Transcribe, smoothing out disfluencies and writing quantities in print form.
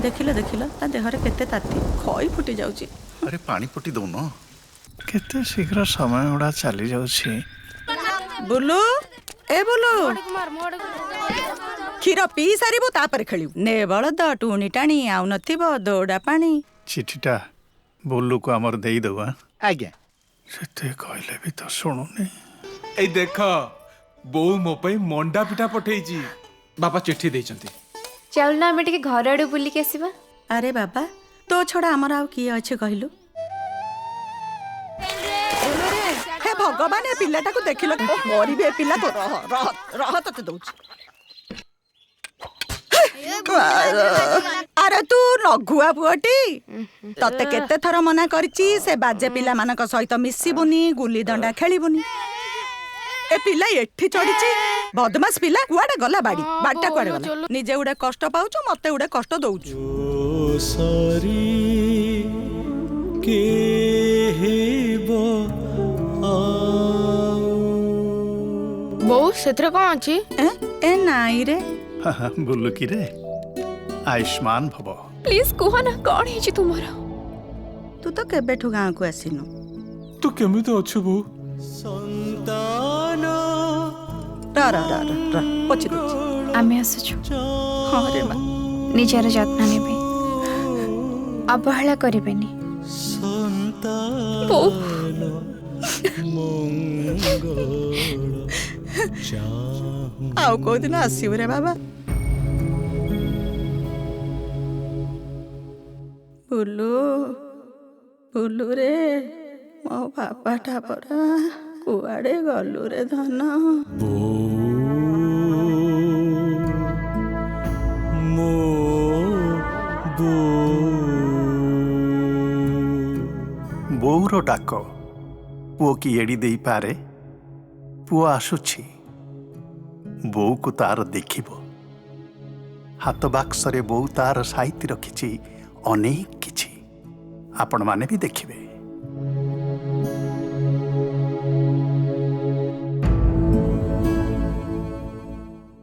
ଦେଖିଲ ଦେଖିଲ, ତା ଦେହରେ କେତେ ତାତି, ଖଇ ଫୁଟି ଯାଉଛି। ଆରେ, ପାଣି ପଟି ଦଉନ। କେତେ ଶୀଘ୍ର ସମୟ ଗୁଡ଼ା ଚାଲି ଯାଉଛି। ବୁଲୁ, ଏ ବୁଲୁ, କ୍ଷୀର ପିଇ ସାରିବୁ, ତାପରେ ଖେଳିବୁ। ନେ ବଳଦ ଟୁଣି ଟାଣି, ଆଉ ନଥିବ ଦୌଡ଼ା ପାଣି। ଚିଠିଟା ବୁଲୁକୁ ଆମର ଦେଇଦେବୁ। ଆଜ୍ଞା। ସେତେ କହିଲେ ବି ତ ଶୁଣୁନି। ଏଇ ଦେଖ, ବୋଉ ମୋ ପାଇଁ ମଣ୍ଡା ପିଠା ପଠେଇଛି। ବାପା ଚିଠି ଦେଇଛନ୍ତି। ଚାଲୁନା, ଆମେ ଟିକେ ଘର ଆଡୁ ବୁଲିକି ଆସିବା। ଆରେ ବାବା, ତୋ ଛଡ଼ା ଆମର ଆଉ କିଏ ଅଛି କହିଲୁ? ହେ ଭଗବାନ, ଏ ପିଲାଟାକୁ ଦେଖିଲ? ମରିବି ଏ ପିଲା। ରହ ରହ ରହ, ତତେ ଦଉଛି। ଆରେ ତୁ ଲଘୁଆ ପୁଅଟି, ତତେ କେତେ ଥର ମନା କରିଛି, ସେ ବାଜେ ପିଲାମାନଙ୍କ ସହିତ ମିଶିବୁନି, ଗୁଲି ଦଣ୍ଡା ଖେଳିବୁନି। ଏ ପିଲା ଏଠି ଚଢିଛି। ବଦମାସ ପିଲା, କୁଆଡେ ଗଲା ବାଡି? ବାଡିଟା କୁଆଡେ ଗଲା? ନିଜେ ଗୋଟେ କଷ୍ଟ ପାଉଛୁ, ମତେ ଗୋଟେ କଷ୍ଟ ଦଉଛୁ। ସରି କେ ହେବ। ବୋଉ, ସେଥିରେ କଣ ଅଛି? ଏ ନାଇଁ ରେ। ବୁଲୁ କିରେ, ଆୟୁଷ୍ମାନ ଭବ। ପ୍ଲିଜ କୁହ ନା, କଣ ହେଇଛି ତୁମର? ତୁ ତ କେବେଠୁ ଗାଁକୁ ଆସିନୁ। ତୁ କେମିତି ଅଛୁ ବୋଉ? ସନ୍ତାନ। ର ର ର ର ର, ପୋଛି ଦଉଛି। ଆମେ ଆସୁଛୁ। ହଁ ରେ ମା। ନିଜର ଯତ୍ନ ନେବେ, ଅବହେଳା କରିବେନି। ବୋଉ। ସନ୍ତାନ ମଙ୍ଗଳ ଚାହୁଁ। ଆଉ କୋଉଦିନ ଆସିବୁ ରେ ବାବା। ବୁଲୁ, ବୁଲୁ ରେ, ମୋ ବାପାଟା ପରା, କୁଆଡେ ଗଲୁ ରେ ଧନ? ବୋଉ, ମୋ ବୋଉ। ବୋଉର ଡାକ ପୁଅ କି ଏଡ଼ି ଦେଇପାରେ? ପୁଅ ଆସୁଛି, ବୋଉକୁ ତାର ଦେଖିବ। ହାତ ବାକ୍ସରେ ବୋଉ ତାର ସାଇତି ରଖିଛି ଅନେକ କିଛି। ଆପଣମାନେ ବି ଦେଖିବେ।